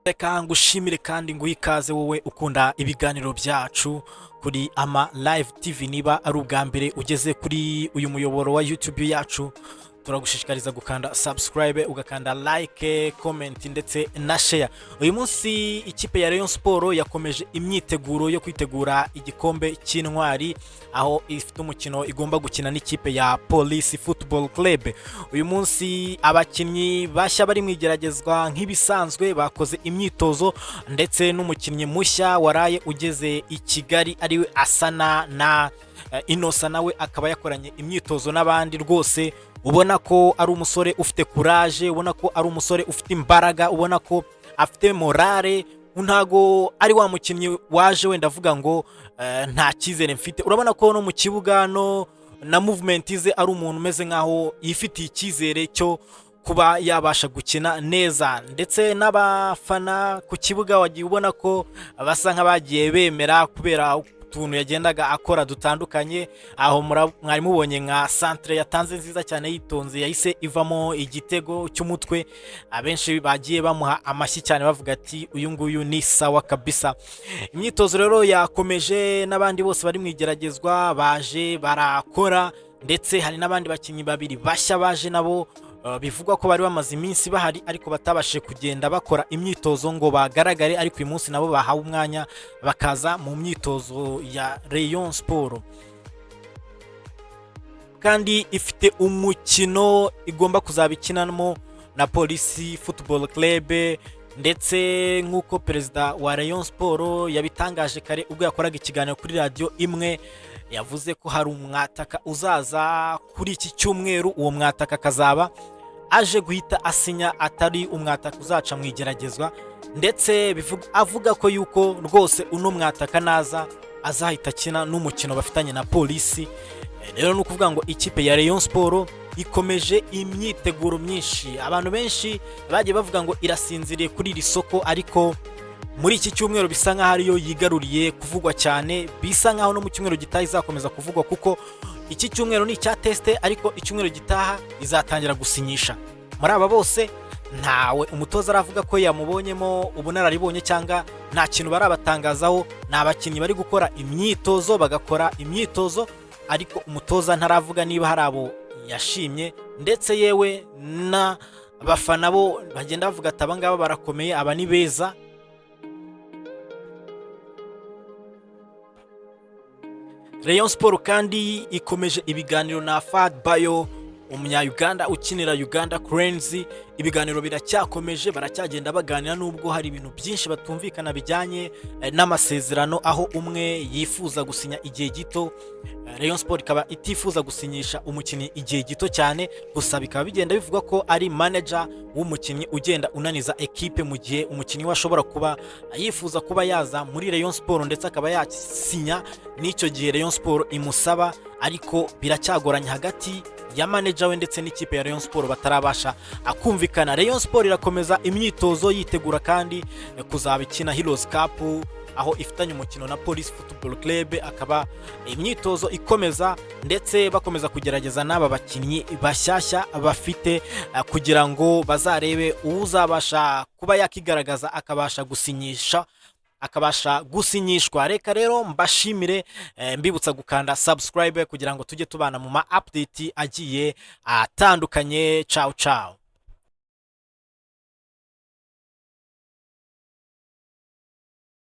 Reka ngushimire kandi nguhe ikaze wowe ukunda ibiganiro byacu kuri Ama Live TV. Niba ari ubwa mbere ugeze kuri uyu muyoboro wa YouTube yacu, turagushishikariza gukanda subscribe, ugakanda like, comment ndetse na share. Uyu munsi ikipe ya Rayon Sport yakomeje imyiteguro yo kwitegura igikombe cy'Intwari, aho ifite umukino igomba gukina n'ikipe ya Police Football Club. Uyu munsi abakinnyi bashya bari mu igeragezwa nk'ibisanzwe bakoze imyitozo, ndetse n'umukinnyi mushya waraye ugeze i Kigali, ariwe Asana na Inosa, nawe akaba yakoranye imyitozo n'abandi. Rwose ubona ko ari umusore ufite courage, ubona ko ari umusore ufite imbaraga, ubona ko afite morale. Ntago ari wa mukinnyi waje wenda avuga ngo nta cyizere mfite. Urabona ko no mu kibuga no na movement ze ari umuntu umeze nkaho yifitiye icyizere cyo kuba yabasha gukina neza. Ndetse n'abafana ku kibuga wagiye ubona ko basa nk'abagiye bemera kubera utuntu yagendaga akora dutandukanye. Aho mwari mubonye nka centre yatanze nziza cyane yitonze, yahise ivamo igitego cy'umutwe. Abenshi bagiye bamuha amashyi cyane, bavuga ati: "Uyu nguyu ni sawa kabisa." Imyitozo rero yakomeje, n'abandi bose bari mu igeragezwa baje barakora, ndetse hari n'abandi bakinnyi babiri bashya baje nabo, bivugwa ko bari bamaze iminsi bahari ariko batabashije kugenda bakora imyitozo ngo bagaragare, ariko uyu munsi nabo bahawe umwanya bakaza mu myitozo ya Rayon Sport. Kandi ifite umukino igomba kuzaba ikinamo na Polisi Football Club. Ndetse nk'uko perezida wa Rayon Sport yabitangaje kare ubwo yakoraga ikiganiro kuri radiyo imwe, yavuze ko hari umwataka uzaza kuri iki cyumweru. Uwo mwataka akazaba aje guhita asinya, atari umwataka uzaca mu igeragezwa. Ndetse avuga ko yuko rwose uno mwataka naza azahita akina n'umukino bafitanye na Polisi. Rero ni ukuvuga ngo ikipe ya Rayon Sport ikomeje imyiteguro myinshi. Abantu benshi bagiye bavuga ngo irasinziriye kuri iri soko, ariko muri iki cyumweru bisa nk'aho ariyo yigaruriye kuvugwa cyane. Bisa nk'aho no mu cyumweru gitaha izakomeza kuvugwa, kuko iki cyumweru ni icya test, ariko icyumweru gitaha izatangira gusinyisha. Muri aba bose ntawe umutoza aravuga ko yamubonyemo ubunararibonye cyangwa nta kintu barabatangazaho. Ni abakinnyi bari gukora imyitozo, bagakora imyitozo, ariko umutoza ntaravuga niba hari abo yashimye. Ndetse yewe n'abafana bo bagenda bavuga ati: "Aba ngaba barakomeye, aba ni beza." Rayon Sport kandi ikomeje ibiganiro na Fad Bayo, umunya-Uganda ukinira Uganda Cranes. Ibiganiro biracyakomeje, baracyagenda baganira, nubwo hari ibintu byinshi batumvikana bijyanye n'amasezerano, aho umwe yifuza gusinya igihe gito, Rayon Sport ikaba itifuza gusinyisha umukinnyi igihe gito cyane. Gusa bikaba bigenda bivugwa ko ari manager w'umukinnyi ugenda unaniza ekipe, mu gihe umukinnyi we ashobora kuba yifuza kuba yaza muri Rayon Sport ndetse akaba yasinya n'icyo gihe Rayon Sport imusaba, ariko biracyagoranye hagati ya manager we ndetse n'ikipe ya Rayon Sport, batarabasha kumvikana. Rayon Sport irakomeza imyitozo yitegura kandi kuzaba ikina Heroes Cup, aho ifitanye umukino na Police Football Club. Akaba imyitozo ikomeza, ndetse bakomeza kugerageza n'aba bakinnyi bashyashya bafite, kugira ngo bazarebe uzabasha kuba yakigaragaza akabasha gusinyisha, akabasha gusinyishwa. Reka rero mbashimire, mbibutsa gukanda subscribe kugira ngo tujye tubana mu ma update agiye atandukanye. Ciao ciao.